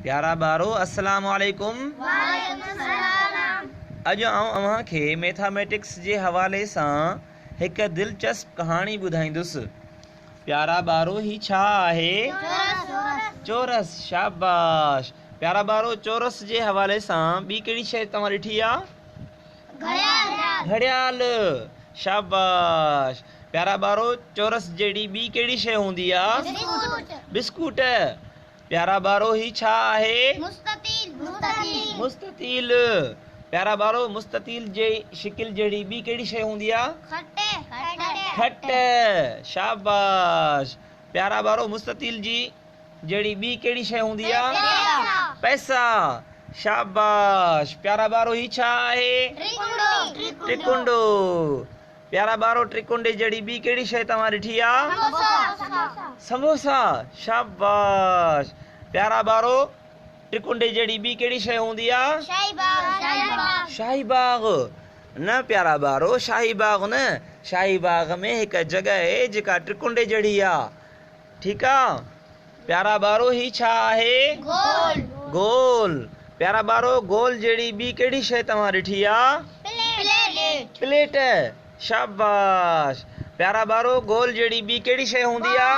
پيارا ٻارو السلام عليڪم. وعليڪم السلام. اڄ آئون اوهان کي ميٿاميٽڪس جي حوالي سان هڪ دلچسپ ڪهاڻي ٻڌائيندس. پيارا ٻارو هي ڇا آهي؟ چورس. چورس شاباش. پيارا ٻارو چورس جي حوالي سان ٻي ڪهڙي شيء توهان ڏٺي آ؟ گهڙيال. گهڙيال شاباش. پيارا ٻارو چورس جهڙي ٻي ڪهڙي شيء هوندي آ؟ بسڪوٽ. بسڪوٽ. پيارا ٻارو هي ڇا آهي؟ مستطيل. مستطيل. پيارا ٻارو مستطيل جي شڪل جهڙي ٻي ڪهڙي شيء هوندي آ؟ کٽ. کٽ. شاباش. پيارا ٻارو مستطيل جي جهڙي ٻي ڪهڙي شيء هوندي آ؟ پئسا. پئسا. شاباش. پيارا ٻارو هي ڇا آهي؟ ٽرڪنڊو. ٽرڪنڊو. پيارا ٻارو ٽرڪنڊي جهڙي ٻي ڪهڙي شيء توهان ڏٺي آ؟ سموسا. سموسا. شاباش. پيارا ٻارو ٽرڪنڊي جهڙي ٻي ڪهڙي شيء هوندي آ؟ شاهي باغ. شاهي باغ. نه پيارا ٻارو شاهي باغ نه، شاهي باغ ۾ هڪ جڳهه آهي جيڪا ٽرڪنڊي جهڙي آ. ٺيڪ آ. پيارا ٻارو هي ڇا آهي؟ گول. گول. پيارا ٻارو گول جهڙي ٻي ڪهڙي شيء توهان ڏٺي آ؟ پليٽ. پليٽ. شاباش. پيارا ٻارو گول جهڙي ٻي ڪهڙي شيء هوندي آ؟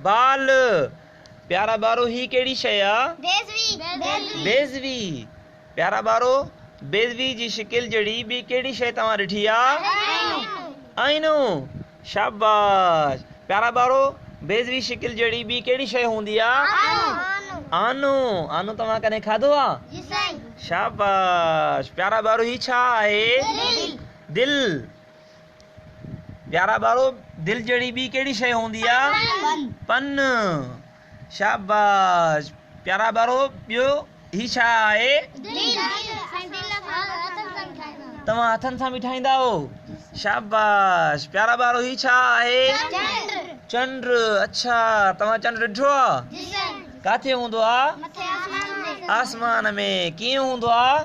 بال. بال. پيارا ٻارو هي ڪهڙي شيء آ؟ بيضوي. بيضوي. پيارا ٻارو بيضوي جي شڪل جهڙي ٻي ڪهڙي شيء توهان ڏٺي آ؟ آئينو. شاباش. پيارا ٻارو بيضوي شڪل جهڙي ٻي ڪهڙي شيء هوندي آ؟ آنو. آنو توهان ڪڏهن کاڌو آ؟ جي سائين. شاباش. پيارا ٻارو هي ڇا آهي؟ دل. دل. پيارا ٻارو دل جهڙي ٻي ڪهڙي شيء هوندي آ؟ پن. پن. شاباش. پيارا ٻارو ٻيو هي ڇا آهي؟ دل. توهان هٿن سان به ٺاهيندا آهيو؟ شاباش. پيارا ٻارو هي ڇا آهي؟ چنڊ. چنڊ. اڇا توهان چنڊ ڏٺو آ؟ جي سائين. ڪاٿي هوندو آ؟ مٿي آسمان ۾. آسمان ۾. ڪيئن هوندو آ؟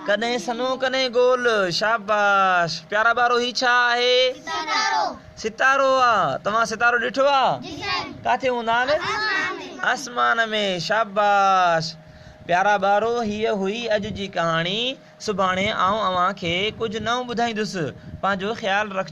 ڪڏهن سنهو ڪڏهن گول. شاباش. پيارا ٻارو هي ڇا آهي؟ ستارو. ستارو آ. توهان ستارو ڏٺو آ؟ جي سائين. ڪاٿي هوندا آهن؟ آسمان ۾. آسمان ۾. شاباش. پيارا ٻارو هيء هئي اڄ جي ڪهاڻي. سڀاڻي آئون اوهان کي ڪجهه نئون ٻڌائيندس. پنهنجو خيال رکجو.